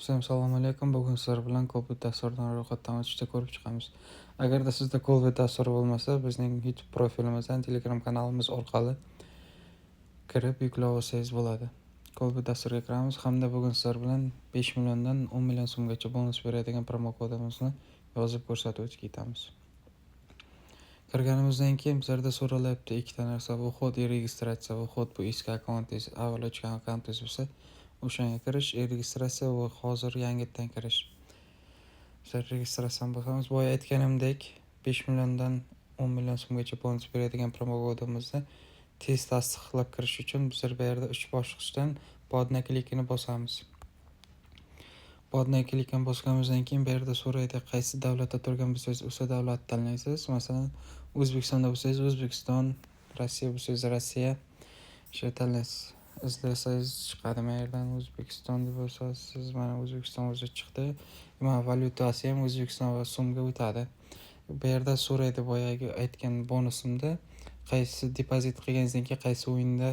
Всем assalomu alaykum. Bugun sizlar bilan Kolbet dasturidan ro'yxatdan o'tishda ko'rib chiqamiz. Agarda sizda Kolbet dasturi bo'lmasa, bizning YouTube profilimizdan Telegram kanalimiz orqali kirib yuklab olsangiz bo'ladi. Kolbet dasturiga kiramiz hamda bugun sizlar bilan 5 milliondan 10 million so'mgacha bonus beradigan promokodimizni yozib ko'rsatib o'tib ketamiz. Kirganimizdan keyin bizlarda so'ralyapti ikkita narsa: вход и registratsiya. Вход bu eski akkauntingiz, avval ochgan akkauntingiz bo'lsa, o'shanga kirish, registratsiya va hozir yangitdan kirish. Bizlar registratsiyani bosamiz. Boya aytganimdek, 5 milliondan 10 million so'mgacha bonus beradigan promokodimizni tez tasdiqlab kirish uchun bizlar bu yerda 3 bosqichdan по одной klikini bosamiz. По одной klikini bosganimizdan keyin bu yerda so'raydi, qaysi davlatda turgan bo'lsangiz, o'sha davlatni tanlaysiz. Masalan, O'zbekistonda bo'lsangiz O'zbekiston, Rossiya bo'lsangiz Rossiya, o'sha tanlaysiz. Izlasangiz chiqadi mana yerdan O'zbekiston deb bosasiz, mana O'zbekiston o'zi chiqdi. Mana valyutasi ham O'zbekiston va so'mga o'tadi. Bu yerda so'raydi boyagi aytgan bonusimda qaysi depozit qilganingizdan keyin qaysi o'yinda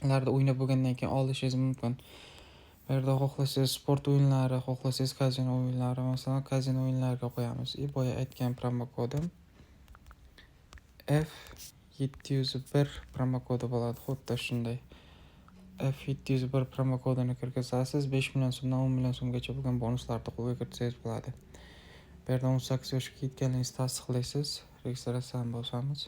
ularda o'ynab bo'lgandan keyin olishingiz mumkin. Bu yerda xohlasangiz sport o'yinlari, xohlasangiz kazino o'yinlari, masalan, kazino o'yinlariga qo'yamiz. И boya aytgan promokodim F701 promokodi bo'ladi. Xuddi shunday. F701 promokodini kirgizasiz, 5 million so'mdan 10 million so'mgacha bo'lgan bonuslarni qo'lga kiritsangiz bo'ladi. Bu yerda 18 yoshga yetganligingizni tasdiqlaysiz, registratsiyani bosamiz.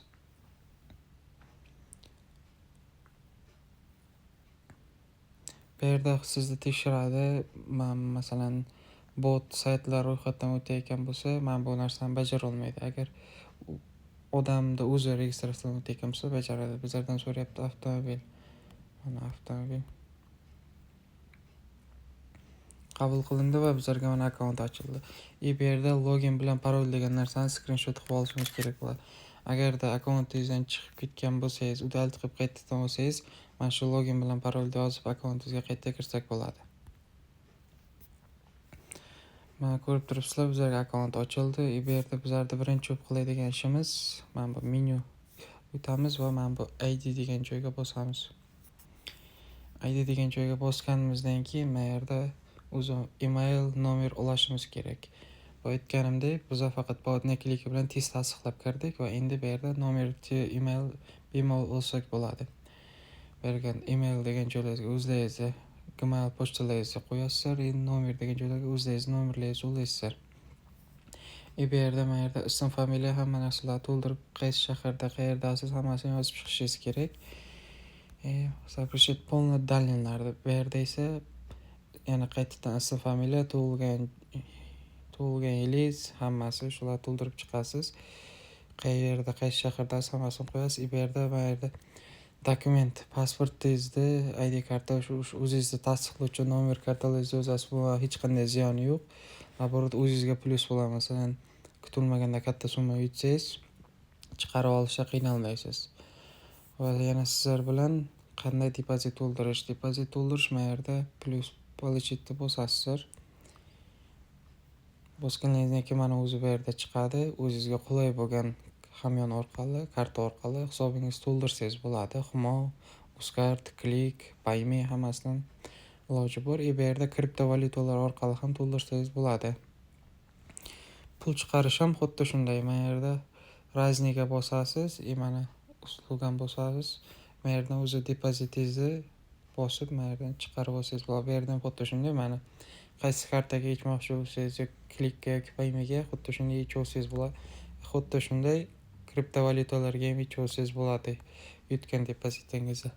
Bu yerda sizni tekshiradi. Masalan, bot saytlar ro'yxatdan o'tayotgan bo'lsa, mana bu narsani bajara olmaydi. Agar odamni o'zi registratsiyadan o'tayotgan bo'lsa, bajaradi. Bizlardan so'rayapti avtomobil. Mana avtomobil qabul qilindi va bizlarga mana akkaunt ochildi. И bu yerda login bilan parol degan narsani skrinshot qilib olishimiz kerak bo'ladi. Agarda akkauntingizdan chiqib ketgan bo'lsangiz, udalить qilib qaytadan olsangiz, mana shu login bilan parolni yozib akkauntingizga qayta kirsak bo'ladi. Mana ko'rib turibsizlar, bizlarga akkaunt ochildi. И bu yerda bizlarda birinchi bo'lib qiladigan ishimiz mana bu menyu o'tamiz va mana bu ID degan joyga bosamiz. ID degan joyga bosganimizdan keyin mana yerda o'zi email nomer ulashimiz kerak. Bu aytganimdek, biz faqat по одной kliki bilan tez tasdiqlab kirdik va endi bu yerda nomer, email bemalol olsak bo'ladi. Bergan email degan joylarga o'zlaringizni Gmail pochtalaringizni qo'yasizlar, endi nomer degan joylarga o'zlaringizni nomerlaringizni ulaysizlar. Bu yerda mana yerda ism, familiya hamma narsalarni to'ldirib, qaysi shaharda, qayerdasiz hammasini yozib chiqishingiz kerak. Запишите полный данные. Bu yerda esa yana qaytadan ism, familiya, tug'ilgan yilingiz hammasi shularni to'ldirib chiqasiz. Qayerda, qaysi shahardasiz hammasini qo'yasiz. Bu yerda mana yerda dokument, pasportingizni, ID karta, shu o'zingizni tasdiqlovchi nomer kartalaringizni yozasiz. Bu hech qanday ziyoni yo'q. Наоборот, o'zingizga plyus bo'ladi. Masalan, kutilmaganda katta summa yutsangiz, chiqarib olishda qiynalmaysiz. Va yana sizlar bilan qanday depozit to'ldirish, depozit to'ldirish mana yerda plyus получить deb bosasizlar. Bosganingizdan keyin mana o'zi bu yerda chiqadi. O'zingizga qulay bo'lgan hamyon orqali, karta orqali hisobingizni to'ldirsangiz bo'ladi. Humo, Uzcard, Click, Payme hammasidan iloji bor. Bu yerda kriptovalyutalar orqali ham to'ldirsangiz bo'ladi. Pul chiqarish ham xuddi shunday. Mana yerda razniga bosasiz, mana uslugan bosasiz. Mana yerdan o'zi depozitingizni bosib, mana yerdan chiqarib olsangiz bo'ladi. Bu yerdan xuddi shunday mana qaysi kartaga yechmoqchi bo'lsangiz yoki Clickga yoki Paymega xuddi shunday yechib olsangiz bo'ladi. Xuddi shunday kriptovalyutalarga ham yechib olsangiz bo'ladi yutgan depozitingizni.